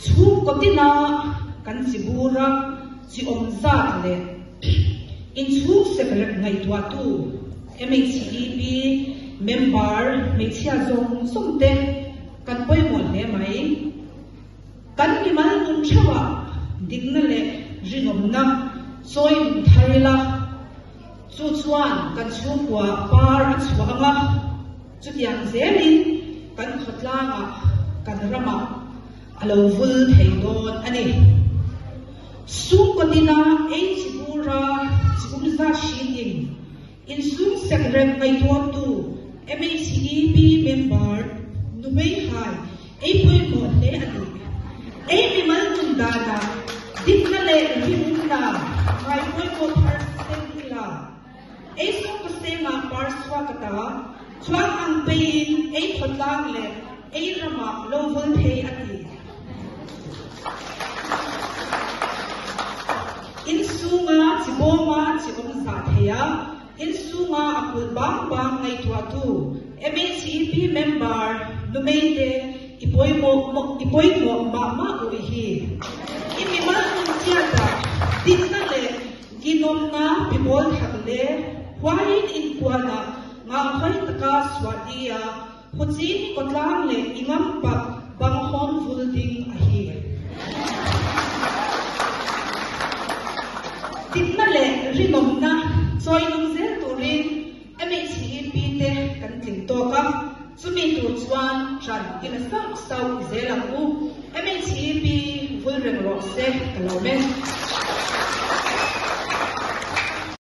Chhungkaw tina kan chi bura chi awm zat leh inchhung sekrep ngaihtuahtu MHEP member hmeichhia zawng zawng te kan pawimawh hle mai. Kan mimal nun theuhah dikna leh rinawmna chawi nun thar ila, chu chuan kan chhungkua par a chhuah ang a, chutiang zelin kan khawtlangah kan ramah a lo vul thei dawn a ni. Chhungkaw tina ei chi bura chi umza hritin Insum sekrep ngaihtuahtu MHEP member Numeihai ei pawimawh hle a ni. Ei mimal nun danah dikna leh rinna ngai pawimawh thar sen ila. Ei sawmka sengah par chhuak ata chuang ang peiin ei khawtlang leh ei ramah lo vul thei a ti. Inchhunga chi bawma chi awm zah thei a, inchhunga a kulh bang bang ngaihtuahtu MHEP member Numei te i pawimawh i pawimawh mah mah u i hi. I mimal nun chiatah dikna leh ginawmna pibawl that le huaiin inkuanah nganghawi taka suah tia Huchin kawtlang leh i ngam pak bang hawn vul ding a hi. Dikna leh rinawmna chawi nung zel turin MHEP te kan tling tawk a, chumi tur chuan ṭan i la sauh sauh zel ang u. MHEP vul reng rawh se ka lo men.